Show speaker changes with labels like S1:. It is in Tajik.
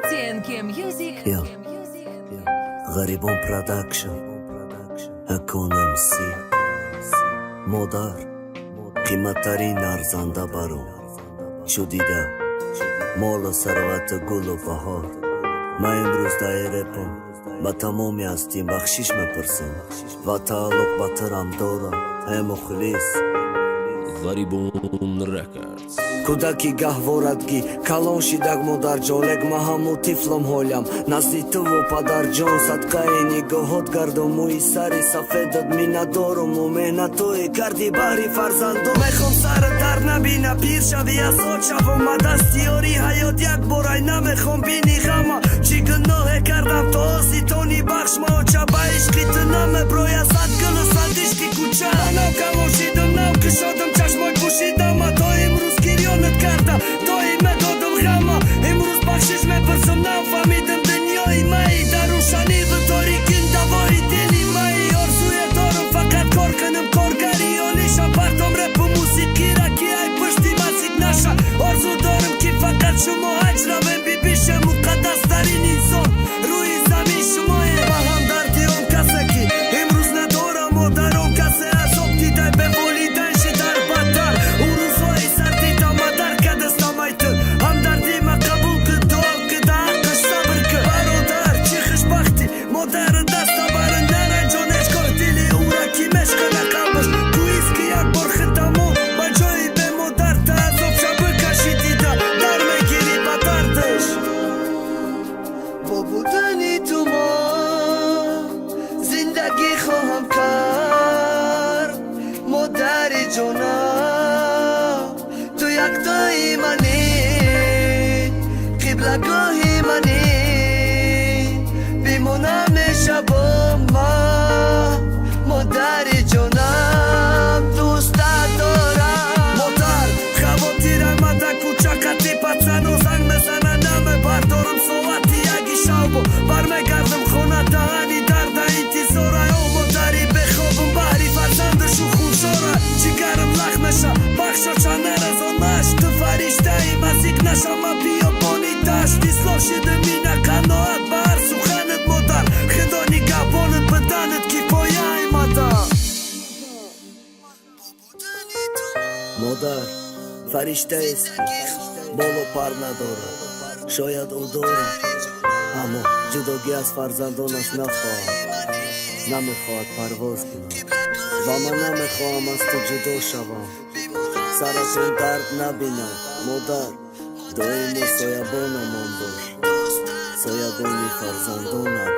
S1: TNK Music.
S2: Yo. Ғарибон Production, Ҳакон МС. Модар қиматтарин арзанда баром, чӯ дида молу сарвату гулу баҳор. Ман имрӯз дар репам ба тамоми ҳастим бахшиш мепурсам ва тааллуқ ба турам дорам, э мухлис.
S3: Ғарибон Records.
S2: Кӯдаки гаҳворадгӣ калон шидак, модарҷон, лек ма ҳаму тифлам ҳолям назди туву падарҷон. Садқаи нигоҳот гардом, мӯи сари сафедат миннатдоруму меҳнатое карди баҳри фарзандо. Мехом сара дард набина, пир шави, азод шавам ма дасти ёри ҳаёт як борай, намехом бини ғама. Чӣ гуноҳе кардам, то оситони бахш ма, оча? Ба ишқи ту намеброя сад гулу сад ишқи кӯча. Нав калон шидам, нав кушодам чашмой пӯшидама, то имрӯз гирёнат карда доим медодам ғама. Имрӯз бахшиш мепурсам, нафаҳмидам дунёи май дар рӯшаниву торикин давои дили май. Орзуе дорам, фақат кор кунам, коргари олиша, партом репу мусиқира, ки ай пушти масик наша. Орзу дорам, ки фақат шумо ҳаҷ равем, бибише муқаддастарин инсон рӯи замин шумое. Ба ҳамдарди он касе, ки имрӯз надорам модар, он касе азоб дидай, беволидайн шидар бадтар. Ӯ рӯзҳои сардӣ тамадар кадастамай ту, ҳамдардима қабул ки, дуо ки, да ҳаққаш сабр ки. Бародар, чӣ хушбахтӣ модари дастабара, наранҷон ҳеҷгоҳ дили ӯра, ки мешкана қалбаш. Кӯист, ки як бор хитамо ба ҷои бемодар та азобша бикашӣ, дида дар мегирӣ ба дардаш.
S4: Бо будани ту мо зиндагӣ хоҳам кард, модари ҷонам, ту яктои манӣ, қиблагоҳи манӣ. Бимонам мешавам ман, модари ҷонам, дӯстат дорам.
S2: Модар, хавотирама, да кӯча қати пацано занг мезана, намебардорам. Соати яги шавбо бармегардам хона, даҳани дарда интизора. О модари, бехобам баҳри фарзандашу хуншора, ҷигарам лах меша, бахшо, чанаразонаш. Ту фариштаи мазиқ нашама биёбони дашт. Ислоҳ шидам, ина қаноат ба ҳар суханат, модар. Худо нигаҳбонат, баданат кифоя аймада.
S4: Будани ту
S2: Модар фариштаест, ки болу пар надорад. Шояд ӯ дорад, аммо ҷудогӣ аз фарзандонаш нахоҳад, намехоҳад парвоз кунад. Ва ман намехоҳам аз ту ҷудо шавам, саратон дард набинад. Модар, доимо соябонамон бош, соябони фарзандонат.